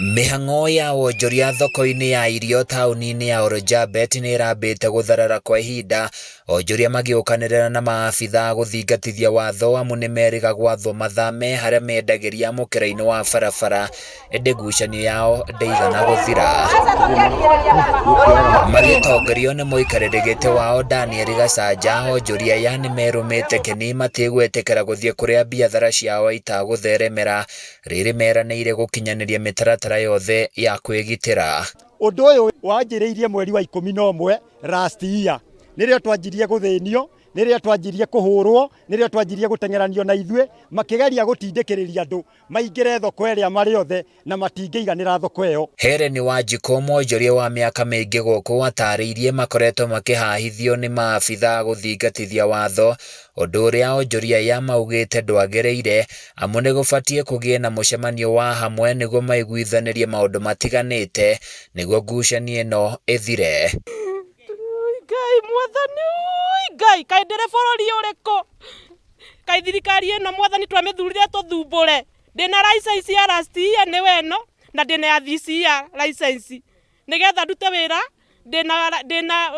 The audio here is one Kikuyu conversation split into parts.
Mĩhang'o ya wonjoria thoko-inĩ ya irio taũni-inĩ ya Oljabet nĩ ĩrambĩte gũtharara kwa ihinda, onjoria magĩũkanĩrĩra na maabitha gũthingatithia watho amu nĩmerĩga gwathwo mathame harĩa mendagĩria mũkĩra-inĩ wa barabara ĩndĩ ngucanio yao ndĩigana gũthira. Magĩtongorio nĩ mũikarĩri gĩtĩ wao Daniel Gacanja, onjoria aya nĩmerũmĩte kĩni matigwĩtĩkĩra gũthiĩ kũrĩa biathara ciao itagũtheremera rĩrĩ meranĩire gũkinyanĩria mĩtaratara yothe ya kwĩgitĩra. Ũndũ ũyũ wanjĩrĩirie mweri wa 11 last year, nĩrĩo twanjirie gũthĩnio, nĩrĩo twanjirie kũhũrwo, nĩrĩo twanjirie gũteng'eranio na ithuĩ, makĩgeria gũtindĩkĩrĩria andũ maingĩre thoko ĩrĩa marĩ othe na matingĩiganĩra thoko ĩyo. Helen Wanjikũ mwonjoria wa mĩaka mĩingĩ gũkũ atarĩirie makoretwo makĩhahithio nĩ maabitha gũthingatithia watho ũndũ ũrĩa onjoria aya maugĩte ndwagĩrĩire amu nĩ gũbatiĩ kũgĩe na mũcemanio wa hamwe nĩguo maiguithanĩrie maũndũ matiganĩte nĩguo ngucanio ĩno ĩthire. Ngai mwathani, Ngai kaĩ ndĩrĩ bũrũri ũrĩkũ? Kaĩ thirikari ĩno mwathani twamĩthurire tũthumbũre? Ndĩna license ya last year nĩwe ĩno na ndĩna ya this year license nĩgetha ndute wĩra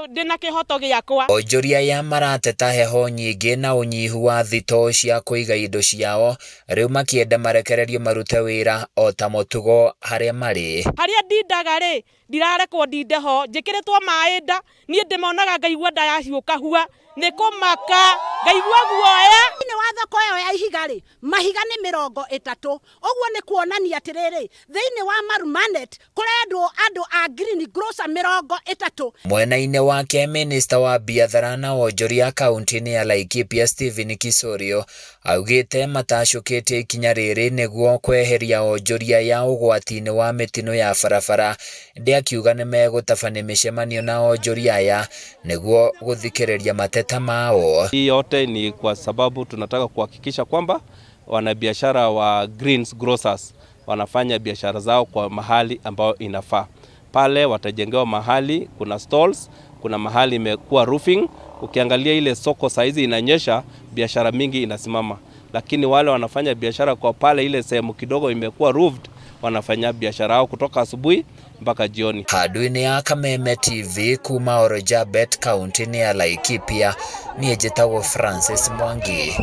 ndĩna kĩhoto gĩakwa. Onjoria aya marateta heho nyingĩ na ũnyihu wa thitoo cia kũiga indo ciao rĩu makĩenda marekererio marute wĩra o ta mũtugo harĩa marĩ. Harĩa ndindaga rĩ, ndirarekwo ndinde ho, njĩkĩrĩtwo maĩ nda, niĩ ndĩmonaga ngaigua nda yahiũka hua, nĩ kũmaka, ngaigua guoya. Thĩinĩ wa thoko ĩyo ya ihiga rĩ, mahiga nĩ 30, ũguo nĩ kuonania atĩrĩrĩ, thĩinĩ wa Marumanet kũrendwo andũ a green grocer 30. Mwena-inĩ wake minista wa biathara na wonjoria kaunti-inĩ ya Laikipia Stephen Kisorio augĩte matacũkĩtie ikinya rĩrĩ nĩguo kweheria onjoria ya ũgwati-inĩ wa mĩtino ya barabara ĩndĩ akiuga nĩmegũtabania mĩcemanio na onjoria aya nĩguo gũthikĩrĩria mateta mao. Hii yote ni kwa sababu tunataka kuhakikisha kwamba wanabiashara wa Greens Grocers wanafanya biashara zao kwa mahali ambayo inafaa. Pale watajengewa mahali, kuna stalls, kuna mahali imekuwa roofing. Ukiangalia ile soko saizi inanyesha, biashara mingi inasimama, lakini wale wanafanya biashara kwa pale ile sehemu kidogo imekuwa roofed, wanafanya biashara yao kutoka asubuhi mpaka jioni. Handũ-inĩ ya Kameme TV kuma Oljabet kaunti-inĩ ya Laikipia niĩ njĩtagwo Francis Mwangi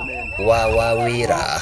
wa Wawira.